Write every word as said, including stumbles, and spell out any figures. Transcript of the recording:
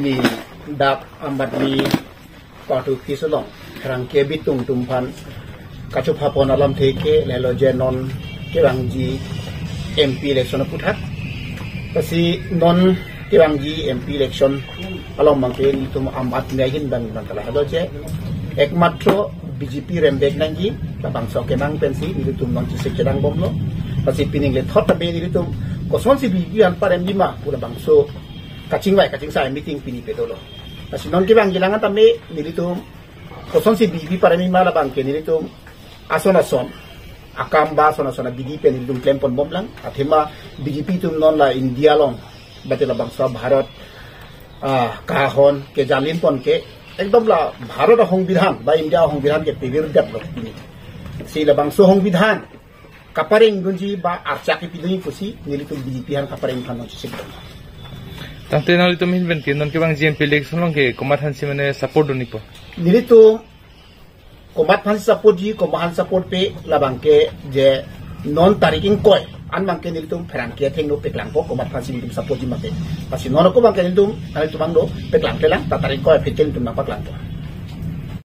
Ni dak Aam Aadmi Party office along rangke bitung atum aphan kachopha pon alamthe ke lahelo je non kevangji M P election aphuthak. Lasi non kevangji M P election along abangke nelitum Aam Aadmi ahin abang abang ta lahelo je ekmatro B J P rembek nangji, labangso akemang pensi nelitum nangchisik chedang bomlo. Lasi pining le thot tabe nelitum kosonsi B J P aphan parem bima pu labangso kachingvai kachingsai meeting pini pe dolo. Lasi non kevangji alang tame nelitum kosonsi B J P parem bima labangke nelitum ason ason akam ba ason ason abidi pen nelitum klem pon bomlang. Athema B J P atum non la India along, bate labangso Bharat, ah, kahon kejalin pon ke ekdom la Bharat ahongbidhan ba India ahongbidhan ke pevir dep lo pini. Si labangso ahongbidhan kapareng dunji ba archak kepidunji pusi nelitum B J P aphan kapareng aphan nangchisik dun. Tangte nanglitum ahin pen ke non kevangji M P election along ke komat aphansi mane support dun-ikpo? Nelitum komat aphan support ji, komat aphan support pe labangke je non tarik ingkoi an abangke nelitum pherangke athengno paklangpo, komat aphansi nelitum support ji mate. Lasi non ako abangke nelitum, nelitum abang do paklang pelang, ta tarik ingkoi aphi ke nelitum nangpaklangpo.